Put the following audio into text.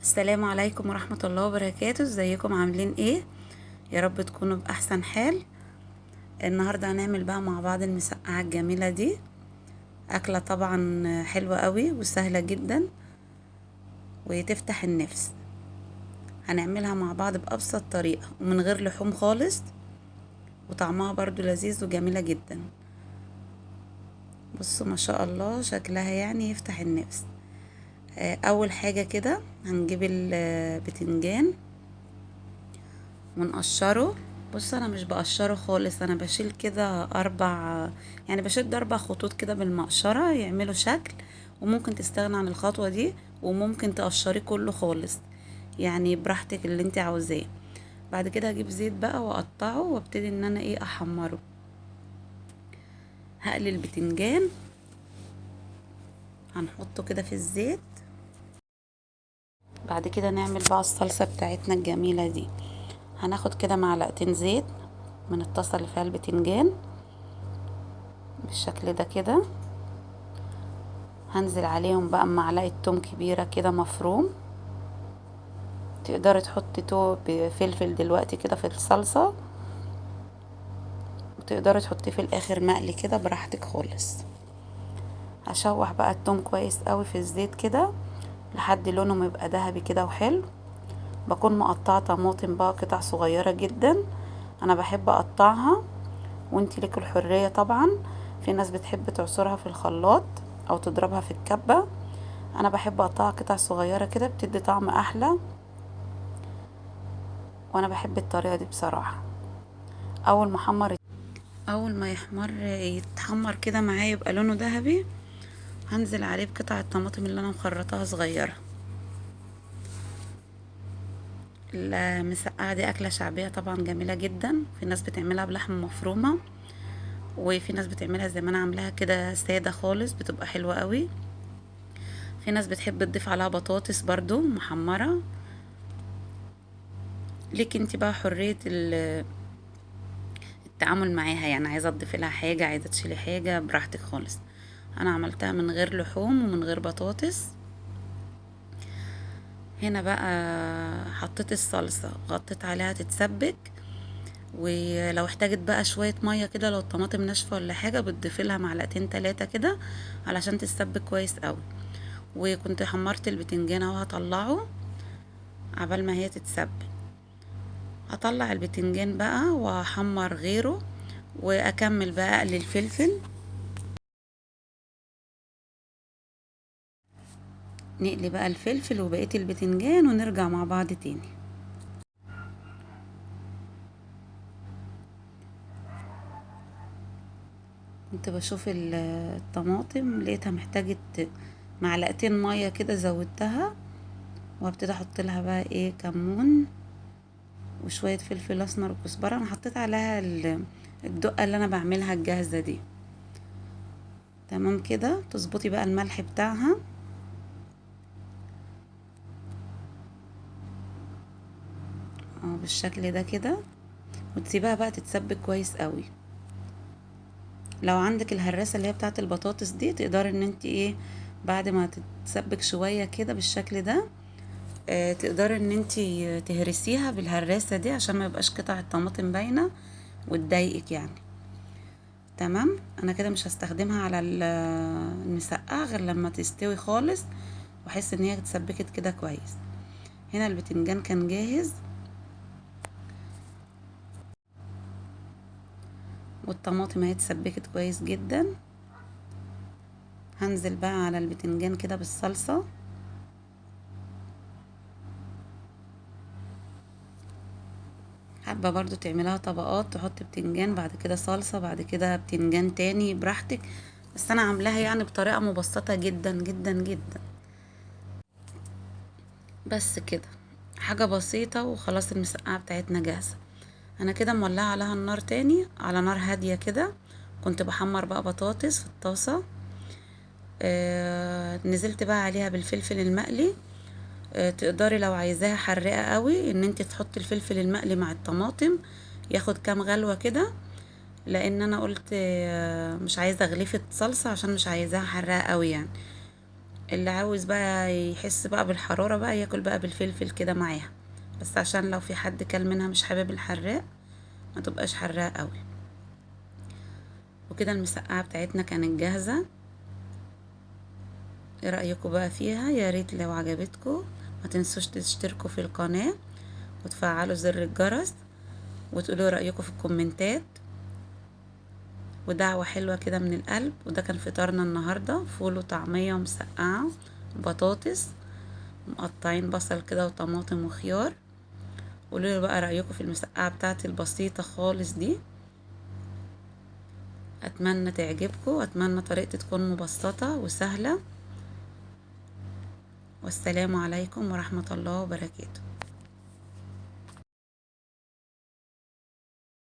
السلام عليكم ورحمة الله وبركاته. ازيكم عاملين ايه؟ يا رب تكونوا بأحسن حال. النهاردة هنعمل بقى مع بعض المسقعة الجميلة دي، أكلة طبعا حلوة قوي وسهلة جدا وتفتح النفس. هنعملها مع بعض بأبسط طريقة ومن غير لحوم خالص، وطعمها برضو لذيذ وجميلة جدا. بصوا ما شاء الله شكلها يعني يفتح النفس. اول حاجة كده هنجيب البتنجان ونقشره. بص انا مش بقشره خالص، انا بشيل كده اربع، يعني بشد 4 خطوط كده بالمقشرة يعملوا شكل، وممكن تستغنى عن الخطوة دي وممكن تقشريه كله خالص، يعني براحتك اللي انت عاوزاه. بعد كده هجيب زيت بقى واقطعه وابتدي ان انا احمره. هقلي البتنجان، هنحطه كده في الزيت. بعد كده نعمل بقى الصلصة بتاعتنا الجميلة دي. هناخد كده معلقتين زيت من الطاسة اللي فيها البتنجان بالشكل ده كده. هنزل عليهم بقى معلقة توم كبيرة كده مفروم، تقدري تحطي توم بفلفل دلوقتي كده في الصلصة، وتقدري تحطيه في الاخر مقلي كده براحتك خالص. هشوح بقى التوم كويس قوي في الزيت كده لحد لونه ما يبقى ذهبي كده وحلو. بكون مقطعه طماطم بقى قطع صغيره جدا، انا بحب اقطعها وانتي لك الحريه طبعا. في ناس بتحب تعصرها في الخلاط او تضربها في الكبه، انا بحب اقطعها قطع صغيره كده بتدي طعم احلى، وانا بحب الطريقه دي بصراحه. اول ما يحمر يتحمر كده معايا يبقى لونه ذهبي، هنزل عليه بقطع الطماطم اللي انا مخرطاها صغيره. المسقعه دي اكله شعبيه طبعا جميله جدا، في ناس بتعملها بلحمه مفرومه، وفي ناس بتعملها زي ما انا عاملاها كده ساده خالص، بتبقى حلوه قوي. في ناس بتحب تضيف عليها بطاطس برضو محمره. ليك انت بقى حريه التعامل معاها، يعني عايزه تضيفي لها حاجه، عايزه تشيلي حاجه، براحتك خالص. انا عملتها من غير لحوم ومن غير بطاطس. هنا بقى حطيت الصلصه، غطيت عليها تتسبك، ولو احتاجت بقى شويه ميه كده لو الطماطم ناشفه ولا حاجه بتضيفي لها معلقتين 3 كده علشان تتسبك كويس قوي. وكنت حمرت البتنجان اهو، هطلعه عبال ما هي تتسبك. هطلع البتنجان بقى واحمر غيره، واكمل بقى اقلي الفلفل. نقلي بقى الفلفل وبقيه البتنجان ونرجع مع بعض تاني. كنت بشوف الطماطم لقيتها محتاجة معلقتين مية كده، زودتها وابتدي احط لها بقى كمون وشوية فلفل اسمر وكزبرة. انا حطيت عليها الدقة اللي انا بعملها الجاهزة دي. تمام كده تظبطي بقى الملح بتاعها. بالشكل ده كده، وتسيبها بقى تتسبك كويس قوي. لو عندك الهراسة اللي هي بتاعت البطاطس دي تقدري ان انت بعد ما تتسبك شوية كده بالشكل ده، تقدري ان انت تهرسيها بالهراسة دي عشان ما يبقاش قطع الطماطم باينة وتضايقك يعني. تمام، انا كده مش هستخدمها على المسقعة غير لما تستوي خالص واحس ان هي اتسبكت كده كويس. هنا البتنجان كان جاهز والطماطم اهي اتسبكت كويس جدا. هنزل بقى على البتنجان كده بالصلصة. حابة برضو تعملها طبقات، تحط بتنجان بعد كده صلصة بعد كده بتنجان تاني براحتك، بس انا عاملاها بطريقة مبسطة جدا جدا جدا. بس كده حاجة بسيطة وخلاص المسقعة بتاعتنا جاهزة. انا كده مولعة عليها النار تاني على نار هادية كده. كنت بحمر بقى بطاطس في الطاسة، نزلت بقى عليها بالفلفل المقلي. تقدري لو عايزاها حراقة قوي ان انت تحطي الفلفل المقلي مع الطماطم ياخد كام غلوة كده، لان انا قلت، مش عايزة اغلفة صلصة عشان مش عايزاها حراقة قوي يعني. اللي عاوز بقى يحس بقى بالحرارة بقى ياكل بقى بالفلفل كده معاها، بس عشان لو في حد كل منها مش حابب الحراق ما تبقاش حراقة قوي. وكده المسقعة بتاعتنا كانت جاهزة. ايه رأيكم بقى فيها؟ يا ريت لو عجبتكم ما تنسوش تشتركوا في القناة وتفعلوا زر الجرس وتقولوا رأيكم في الكومنتات، ودعوة حلوة كده من القلب. وده كان فطارنا النهاردة، فول وطعمية ومسقعة وبطاطس، مقطعين بصل كده وطماطم وخيار. قولوا لي بقى رأيكم في المسقعة بتاعتي البسيطة خالص دي، أتمنى تعجبكم، وأتمنى طريقتي تكون مبسطة وسهلة. والسلام عليكم ورحمة الله وبركاته.